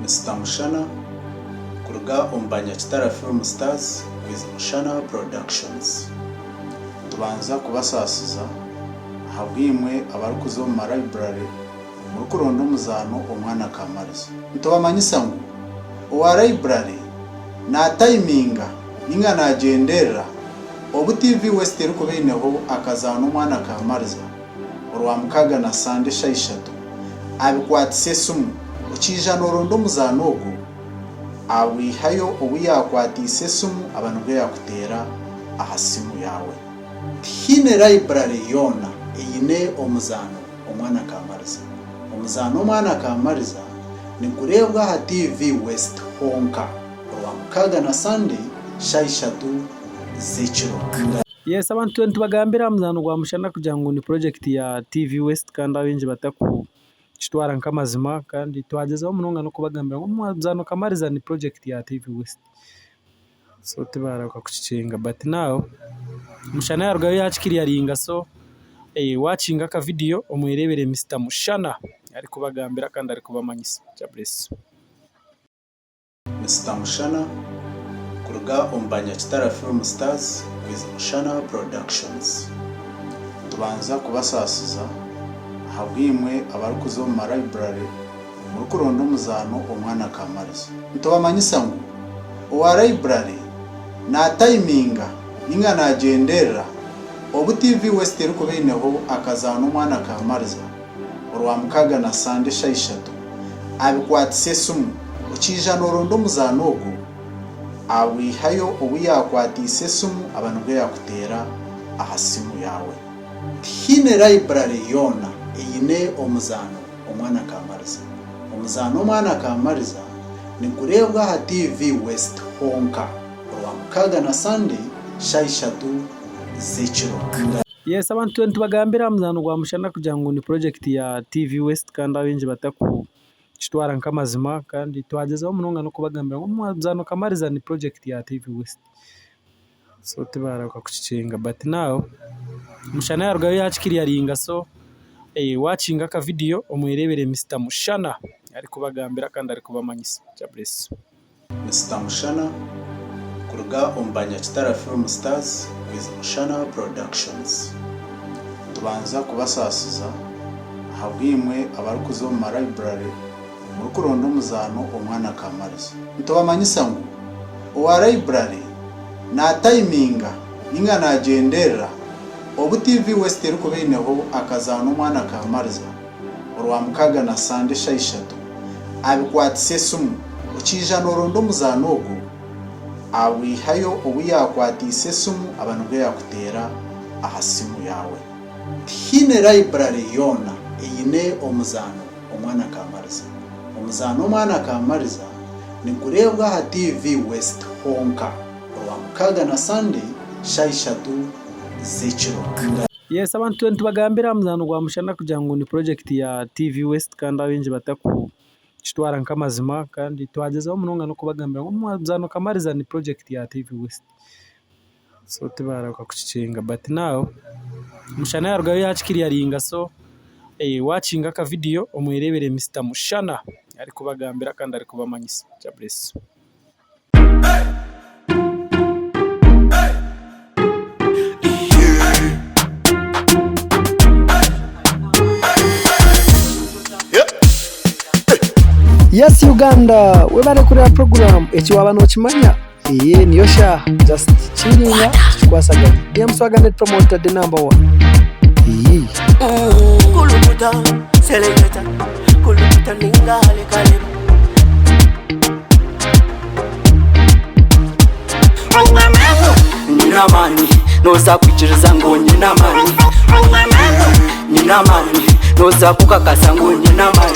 Mister Mushana kuruga omu Banyakitara Film Stars with Mushana Productions. Nitubanza kubasaasiza ahabw'eimwe abarikuza omu ma library murikuronda omuzaano Omwana Kamariza. Nitubamanyisa ngu owa library naatayiminga ninga naagyenderera obu TV West erikuba eineho akazaano Omwana Kamariza Orwamukaaga na Sande eshaaha ishatu abikwatisa esimu. Okiija nooronda omuzaano ogwo, abwihayo obu yaakwatiise esimu aba nibwo yaakuteera aha simu yaawe. Tihaine library yoona eine omuzaano Omwana Kamariza. Omuzaano Omwana Kamariza nigureebwa aha TV West honka Orwamukaaga na Sande shaaha ishatu z'ekiro. Yes abantu twena nitubagambira aha muzaano gwa Mushana kugira ngu ni purojekiti ya TV West kandi abaingi batakukitwara nk'amazima kandi twagyezaho munonga n'okubagambira ngu omuzaano Kamariza ni purojekiti ya TV West so tibarahuka kukikinga but now Mushana yaarugayo yaakikiriyaringa so waakinga akavidiyo omwereebere Mister Mushana arikubagambira kandi arikubamanyisa. Jah bless. Mister Mushana kuruga omu Banyakitara Film Stars with Mushana Productions. Nitubanza kubasaasiza ahabw'eimwe abarikuza omu ma library murikuronda omuzaano Omwana Kamariza. Nitubamanyisa ngu owa library naatayiminga ninga naagyenderera obu TV West erikuba eineho akazaano Omwana Kamariza Orwamukaaga na Sande eshaaha ishatu, abikwatisa esimu. Okiija nooronda omuzaano ogwo, abwihayo obu yaakwatiise esimu aba nibwo yaakuteera aha simu yaawe. Tihaine library yoona eine omuzaano Omwana Kamariza. Omuzaano Omwana Kamariza nigureebwa aha TV West honka Orwamukaaga na Sande shaaha ishatu z'ekiro. Yes abantu twena nitubagambira aha muzaano gwa Mushana kugira ngu ni purojekiti ya TV West kandi abaingi batakukitwara nk'amazima kandi twagyezaho munonga n'okubagambira ngu omuzaano Kamariza ni purojekiti ya TV West so tibarahuka kukikinga but now Mushana yaarugayo yaakikiriyaringa so waakinga akavidiyo omwereebere Mister Mushana arikubagambira kandi arikubamanyisa. Jah bless. Mister Mushana kuruga omu Banyakitara Film Stars with Mushana Productions. Nitubanza kubasaasiza ahabw'eimwe abarikuza omu ma library murikuronda omuzaano Omwana Kamariza. Nitubamanyisa ngu owa library naatayiminga ninga naagyenderera obu TV West erikuba eineho akazaano Omwana Kamariza Orwamukaaga na Sande eshaaha ishatu abikwatisa esimu. Okiija nooronda omuzaano ogwo, abwihayo obu yaakwatiise esimu aba nibwo yaakuteera aha simu yaawe. Tihaine library yoona eine omuzaano Omwana Kamariza. Omuzaano Omwana Kamariza nigureebwa aha TV West honka Orwamukaaga na Sande shaaha ishatu z'ekiro. Yes abantu twena nitubagambira aha muzaano gwa Mushana kugira ngu ni purojekiti ya TV West kandi abaingi batakukitwara nk'amazima kandi twagyezaho munonga n'okubagambira ngu omuzaano Kamariza ni purojekiti ya TV West so tibarahuka kukikinga but now Mushana yaarugayo yaakikiriyaringa so waakinga akavidiyo omwereebere Mister Mushana arikubagambira kandi arikubamanyisa. Jah bless. Yes Uganda webare kureba program eki waba nokimanya eye niyo shaaha just chillinga tukikwasaganye DM Swagger Net Promoter the number one iyii. Kulukuta, seleketa, kulukuta ninga hale Nyine amaani noza kwikiriza ngu nyine amaani Nyine amaani noza kukakasa ngu nyine amaani.